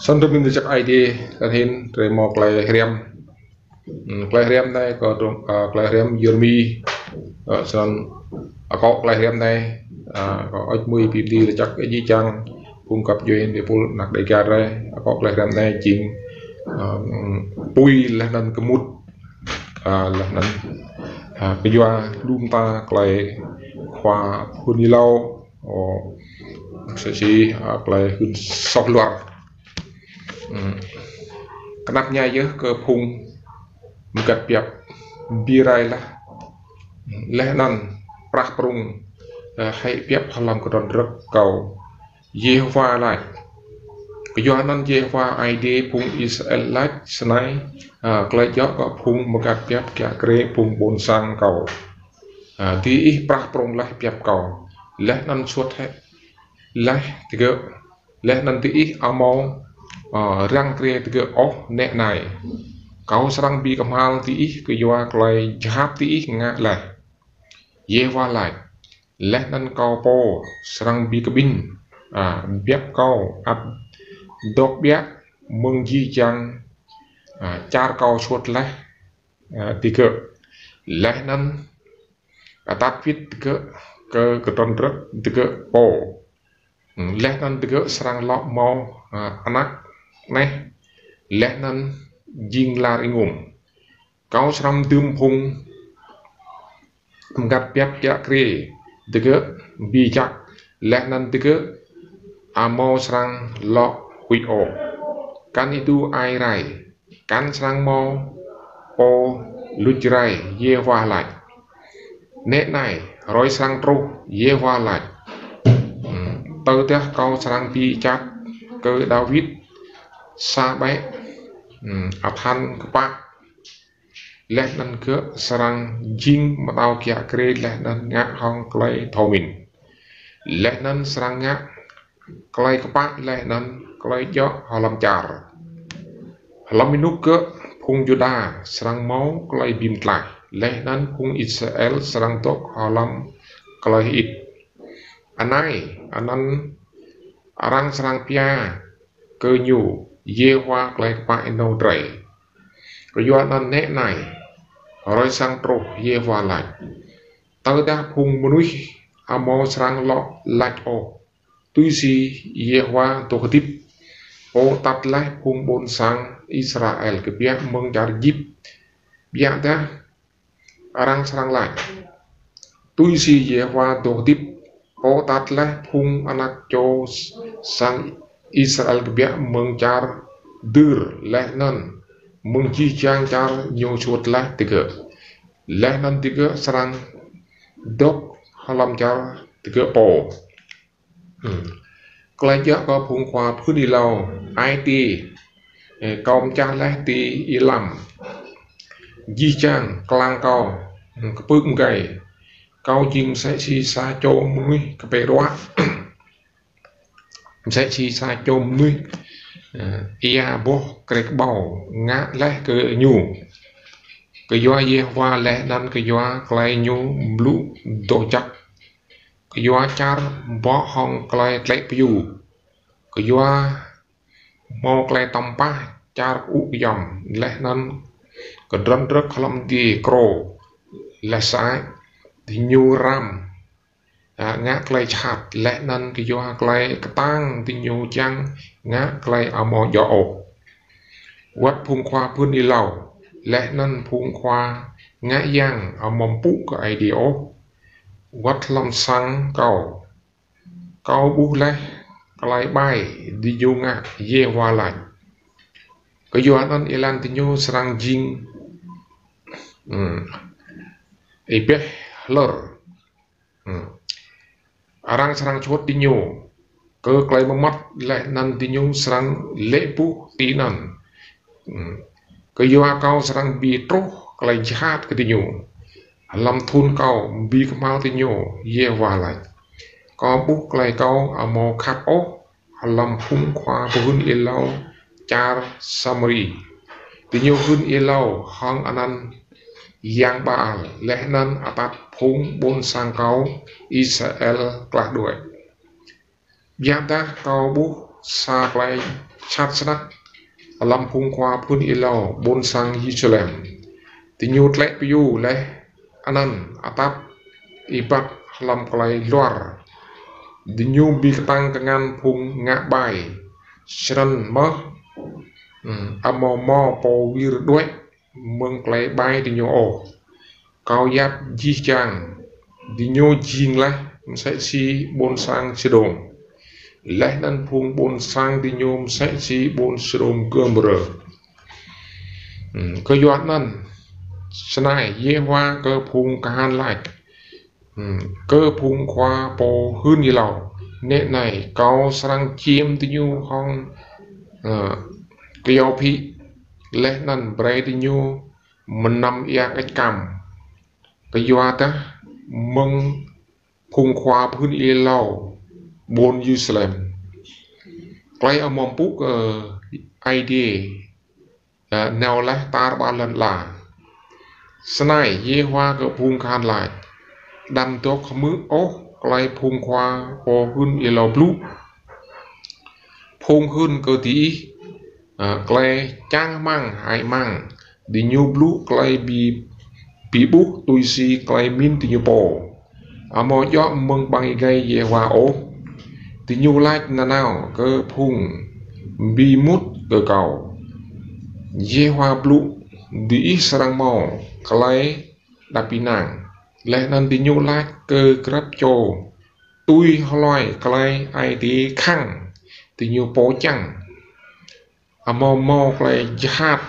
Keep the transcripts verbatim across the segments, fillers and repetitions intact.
Snăn drei mĭn ti čăk Aê Diê, tăn hin drei mâo klei hriăm. Hmm, klei hriăm anei kơ drông, ah, klei hriăm Yêrêmi. Ah, snăn akŏ klei hriăm anei, ah, kơ ăč mui bi mdi lač jih jang phung găp djuê êpul anak Dega drei. Akŏ klei hriăm anei jing, ah, pui leh anăn kmŭt, ah, leh anăn, ah, kyua lu mta klei khua phŭn êlâo, ơ, msĕ si, ah, klei hưn soh luar. Hmm. Knap mñai yơh kơ phung mgăt biăp, bi rai lah. Leh anăn prah prŭng, eh, hĕ biăp hlăm kdrăn rơ̆k kâo, Yêhôwa lač. Kyua anăn Yêhôwa Aê Diê phung Israel lač snei, ah, klei djŏ kơ phung mgăt biăp kiă kriê phung ƀuôn sang kâo. Ah, diih prah prŭng leh biăp kâo, leh anăn suôt hĕ leh digơ̆, leh anăn diih amâo, ah, răng kriê digơ̆ ôh. Nĕ anei, kâo srăng bi kmhal diih kyua klei jhat diih ngă leh, Yêhôwa lač. Leh anăn kâo pô srăng bi kƀĭn, ah, biăp kâo ăt dôk ƀiă mơ̆ng jih jang, ah, čar kâo suôt leh, ah, digơ̆. Leh anăn atăt wĭt digơ̆ kơ kdrăn rơ̆k digơ̆ pô. Hmm, leh anăn digơ̆ srăng lŏ mâo, ah, anak aneh, leh anăn jing lar êngŭm. Kâo srăng dưm phung mgăt biăp kiă kriê digơ̆ bi jăk, leh anăn digơ̆ amâo srăng lŏ huĭ ôh. Kăn êdu ai rai, kăn srăng mâo pô luč rai, Yêhôwa lač. Nĕ anei, hruê srăng truh, Yêhôwa lač. Hmm, tơdah kâo srăng bi čăt kơ Đawit, sa ƀĕ, hmm, adhan kpă, leh anăn gơ̆ srăng jing mtao kiă kriê leh anăn ngă hŏng klei thâo mĭn. Leh anăn srăng ngă klei kpă leh anăn klei djŏ hlăm čar. Hlăm ênuk gơ̆ phung Yuđa srăng mâo klei bi mtlaih, leh anăn phung Israel srăng dôk hlăm klei hơĭt. Anei, anăn arăng srăng pia kơ ñu, Yêhôwa klei kpă ênô drei. Kyua anăn nĕ anei, hruê srăng truh, Yêhôwa lač. Tơdah phung mnuih amâo srăng lŏ lač ôh, tui si Yêhôwa dôk hdĭp, pô atăt leh phung ƀuôn sang Israel kbiă mơ̆ng čar Êjip, ƀiădah arăng srăng lač, tui si Yêhôwa dôk hdĭp, pô atăt leh phung anak čô sang Israel kbiă mơ̆ng čar dưr, leh anăn mơ̆ng jih jang čar ñu suôt leh digơ̆, leh anăn digơ̆ srăng dôk hlăm čar digơ̆ pô. Hmm. Klei djŏ kơ phung khua phŭn êlâo. Ai tiê, ơ, kâo mčah leh ti êlam, jih jang klang kâo, hmm, kpưk mgei. Kâo jing msĕ si sa čô mnuih kpei ruă, msĕ si sa čô mnuih, ơ, êa boh krek ƀâo ngă leh kơ ñu. Kyua Yêhôwa leh anăn kyua klei ñu blŭ doh jăk, kyua čar bŏ hŏng klei tlĕ piu, kyua mâo klei tăm pah čar kơŭ kyăm, leh anăn kdrăn rơ̆k hlăm adiê krô, leh sơăi diñu ram, ơ, ngă klei jhat, leh anăn kyua klei ktang diñu čiăng ngă klei amâo djŏ ôh. Wăt phung khua phŭn êlâo, leh anăn phung khua ngă yang amâo mpŭ kơ Aê Diê ôh. Wăt hlăm sang kâo, kâo ƀuh leh klei ƀai diñu ngă, Yêhôwa lač. Kyua anăn êlan diñu srăng jing, hmm, êbeh hlơr. Hmm. Arăng srăng čuôt diñu kơ klei mmăt, leh anăn diñu srăng lĕ buh tinăn. Hmm. Kyua kâo srăng bi truh klei jhat kơ diñu hlăm thŭn kâo bi kmhal diñu, Yêhôwa lač. Kâo ƀuh klei kâo amâo khăp ôh hlăm phung khua pô hưn êlâo čar Samari. Diñu hưn êlâo hŏng anăn yang Baal, leh anăn atăt phung ƀuôn sang kâo Israel klah đuĕ. Ƀiădah kâo ƀuh sa klei čhat snăk hlăm phung khua pô hưn êlâo ƀuôn sang Yêrusalem. Diñu tlĕ piu leh anăn atăt êbat hlăm klei luar. Diñu bi ktang kngan phung ngă ƀai. Snăn mơh, hmm, amâo mâo pô wir đuĕ mơ̆ng klei ƀai diñu ôh. Kâo yap jih jang diñu jing leh msĕ si ƀuôn sang Sôdôm, leh anăn phung ƀuôn sang diñu msĕ si ƀuôn Sôdôm Gômôrơ. Hmm, kyuanăn snei Yêhôwa kơ phung kahan lač, hmm, kơ phung khua pô hưn êlâo: Nĕ anei, kâo srăng čiêm diñu hŏng, ơ, kyâo phĭ, leh anăn brei diñu mnăm êa kčăm kyuadah mơ̆ng phung khua pô hưn êlâo ƀuôn Yêrusalem. Klei amâo mpŭ kơ Aê Diê, ơ, nao leh tar ƀar lăn ala. Snei Yêhôwa kơ phung kahan lač: Đăm dôk hmư̆ ôh klei phung khua pô hưn êlâo blŭ. Phung hưn kơ diih, ơ, klei čang hmăng hơăi mang, diñu blŭ klei bi, bi ƀuh tui si klei mĭn diñu pô, amâo djŏ mơ̆ng ƀăng êgei Yêhôwa ôh. Diñu lač nanao kơ phung bi êmut kơ kâo: Yêhôwa blŭ: Diih srăng mâo klei êđăp ênang. Leh anăn diñu lač kơ grăp čô tui hlue klei Aê Diê khăng diñu pô čiăng, amâo mâo klei jhat,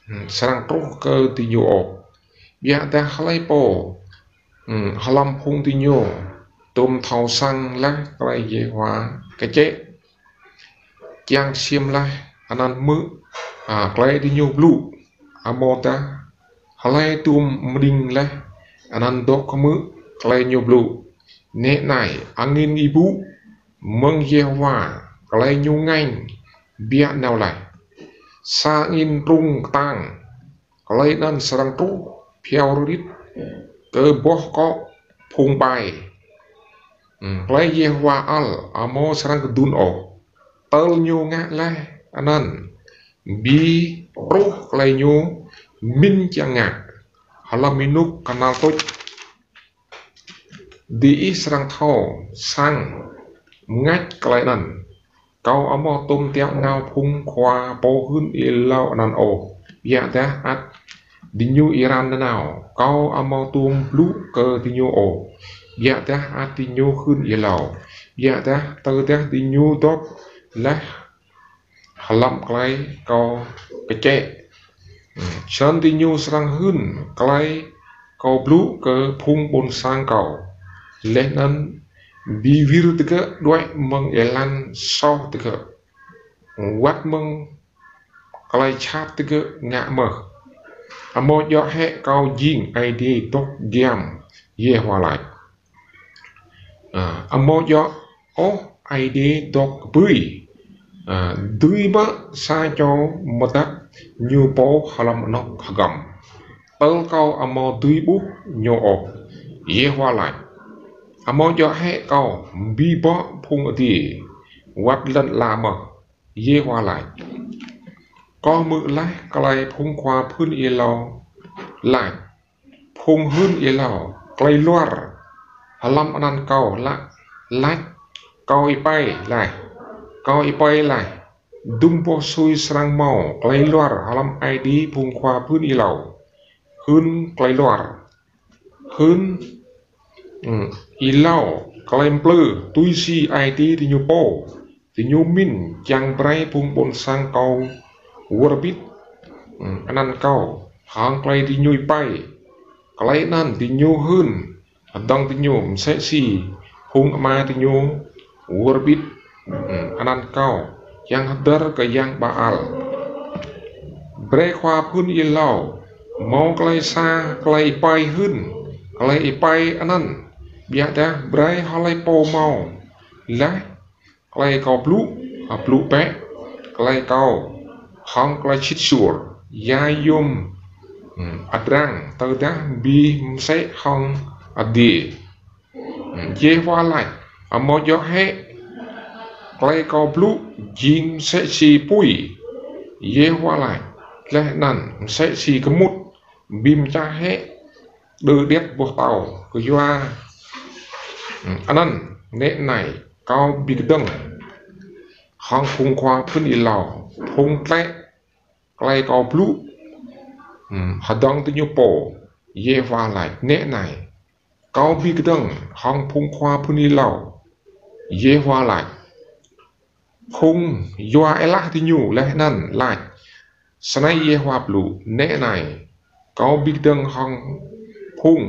hmm, srăng truh kơ diñu ôh. Ƀiădah hlei pô, hmm, hlăm phung diñu tuôm thâo săng leh klei Yêhôwa kčĕ, čiăng ksiêm leh anăn hmư̆, a, klei diñu blŭ, amâodah hlei tuôm mđing leh anăn dôk hmư̆ klei ñu blŭ? Nĕ anei, angĭn êbŭ mơ̆ng Yêhôwa, klei ñu ngêñ biă nao leh. Sa angĭn trŭng ktang, klei anăn srăng truh bhiâo riâo kơ boh kŏ phung ƀai. Hmm, klei Yêhôwa ăl amâo srăng kdŭn ôh. Tơl ñu ngă leh anăn, bi truh klei ñu mĭn čiăng ngă. Hlăm ênuk knhal tuč diih srăng thâo săng mngač klei anăn. Kâo amâo tuôm tiŏ nao phung khua pô hưn êlâo anăn ôh, ƀiădah ăt diñu êran nanao. Kâo amâo tuôm blŭ kơ diñu ôh, ƀiădah ăt diñu hưn êlâo. Ƀiădah tơdah diñu dôk leh hlăm klei kâo kčĕ, snăn diñu srăng hưn klei kâo blŭ kơ phung ƀuôn sang kâo, leh anăn bi wir digơ̆ đuĕ mơ̆ng êlan soh digơ̆, wăt mơ̆ng klei jhat digơ̆ ngă mơh. Amâo djŏ hĕ kâo jing Aê Diê dôk giăm? Yêhôwa lač. A, amâo djŏ ôh Aê Diê dôk kbưi? A, dưi mơ̆ sa čô mdăp ñu pô hlăm anôk hgăm, tơl kâo amâo dưi ƀuh ñu ôh? Yêhôwa lač. Amâo djŏ hĕ kâo bi bŏ phung adiê, wăt lăn ala mơh? Yêhôwa lač. Kâo hmư̆ leh klei phung khua pô hưn êlâo lač, phung hưn êlâo klei luar hlăm anăn kâo lač, lač: Kâo êpei leh, kâo êpei leh. Dŭm boh sui srăng mâo klei luar hlăm ai tiê phung khua pô hưn êlâo, hưn klei luar, hưn, hmm, êlâo klei mplư tui si ai tiê diñu pô. Diñu mĭn čiăng brei phung ƀuôn sang kâo wơr bĭt, hmm, anăn kâo hŏng klei diñu êpei. Klei anăn diñu hưn hdơ̆ng diñu msĕ si phung ama diñu wơr bĭt, hmm, anăn kâo čiăng hdơr kơ yang Baal. Brei khua pô hưn êlâo mâo klei sa klei êpei hưn klei êpei anăn, ƀiădah brei hlei pô mâo leh klei kâo blŭ, blŭ bĕ klei kâo hŏng klei sĭt suôr, ya yuôm, hmm, adrăng tơdah bi msĕ hŏng adiê. Hmm, Yêhôwa lač. Amâo djŏ hĕ Klei kâo blŭ jing msĕ si pui, Yêhôwa lač, leh anăn msĕ si kmŭt bi mčah hĕ đơ điêt boh tâo. Kyua anăn nĕ anei, kâo bi kdơ̆ng hŏng phung khua pô hưn êlâo, phung tlĕ klei kâo blŭ hdơ̆ng diñu pô, Yêhôwa lač. Nĕ anei, kâo bi kdơ̆ng hŏng phung khua pô hưn êlâo, Yêhôwa lač, phung yua êlah diñu leh anăn lač, Snei Yêhôwa blŭ. Nĕ anei, kâo bi kdơ̆ng hŏng phung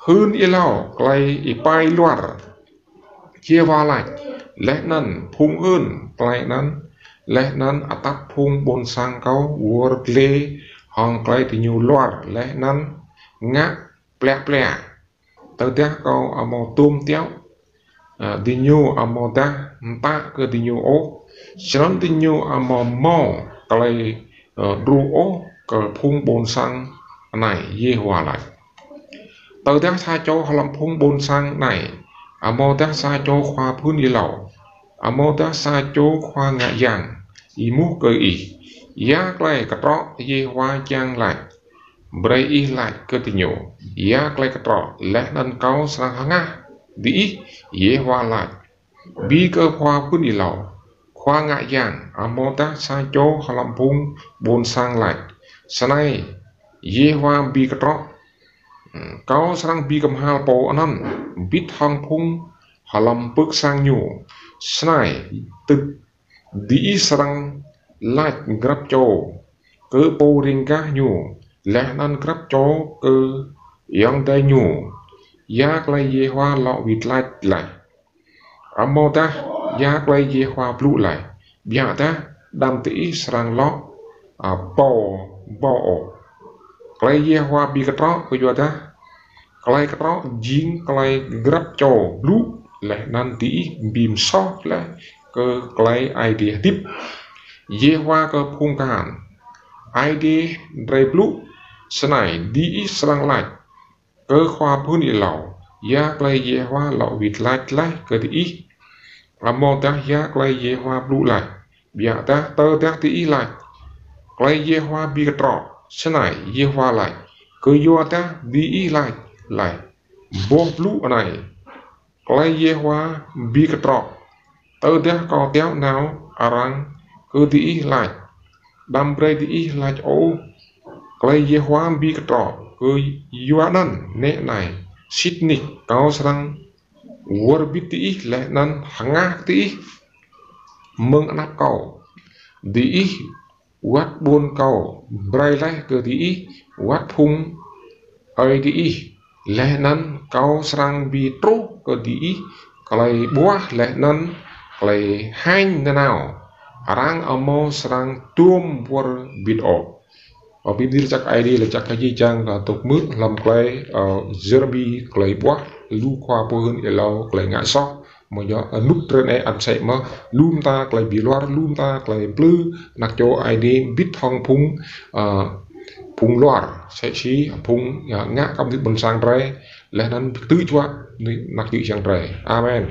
hưn êlâo klei êpei luar, Yêhôwa lač, leh anăn phung hưn klei anăn, leh anăn atăt phung ƀuôn sang kâo wơr dlê hŏng klei diñu luar leh anăn ngă pliă pliă. Tơdah kâo amâo tuôm tiŏ diñu amâodah mtă kơ diñu ôh, snăn diñu amâo mâo klei đru ôh kơ phung ƀuôn sang anei, Yêhôwa lač. Tơdah sa čô hlăm phung ƀuôn sang anei, amâodah sa čô khua pô hưn êlâo, amâodah sa čô khua ngă yang, êmuh kơ ih, ya klei ktrŏ Yêhôwa čiăng lač, brei ih lač kơ diñu ya klei ktrŏ, leh anăn kâo srăng hngah diih, Yêhôwa lač. Bi kơ khua pô hưn êlâo, khua ngă yang, amâodah sa čô hlăm phung ƀuôn sang lač, Snei Yêhôwa bi ktrŏ, kâo srăng bi kmhal pô anăn mbĭt hŏng phung hlăm pưk sang ñu. Snei diih srăng lač grăp čô kơ pô riêng gah ñu, leh anăn grăp čô kơ ayŏng adei ñu, ya klei Yêhôwa lŏ wĭt lač leh, amâodah ya klei Yêhôwa blŭ leh, ƀiădah đăm diih srăng lŏ bâo bâo ôh klei Yêhôwa bi ktrŏ. Kyuadah klei ktrŏ jing klei grăp čô blŭ, leh anăn diih bi msoh leh kơ klei Aê Diê hdĭp. Yêhôwa kơ phung kahan Aê Diê drei blŭ, Snei diih srăng lač kơ khua pô hưn êlâo, ya klei Yêhôwa lŏ wĭt lač leh kơ diih, amâodah ya klei Yêhôwa blŭ leh, ƀiădah tơdah diih lač, Klei Yêhôwa bi ktrŏ, snei Yêhôwa lač, kyuadah diih lač leh boh blŭ anei, Klei Yêhôwa bi ktrŏ. Tơdah kâo tiŏ nao arăng kơ diih lač, đăm brei diih lač ôh, Klei Yêhôwa bi ktrŏ. Kyuanăn nĕ anei, sĭt nik kâo srăng wơr bĭt diih leh anăn hngah diih mơ̆ng anăp kâo, diih wăt ƀuôn kâo brei leh kơ diih, wăt phung aê diih, leh anăn kâo srăng bi truh kơ diih klei ƀuah leh anăn klei hêñ nanao, arăng amâo srăng tuôm wơr bĭt ôh. Ơ, bi mni lač jăk Aê Diê, lač jăk kơ jih jang, ơ, dôk hmư̆ hlăm klei, ơ, Yêrêmi klei ƀuah, lu khua pô hưn êlâo klei ngă soh, amâo djŏ, ơ, ênuk drei anei ăt msĕ mơh, lu mta klei bi luar, lu mta klei mplư, anak čô Aê Diê mbĭt hŏng phung, ơ, phung luar, msĕ si phung, ơ, ngă kăm dưi ƀuôn sang drei, leh anăn ktư̆ juă anak čư̆ čiăng drei. Amen.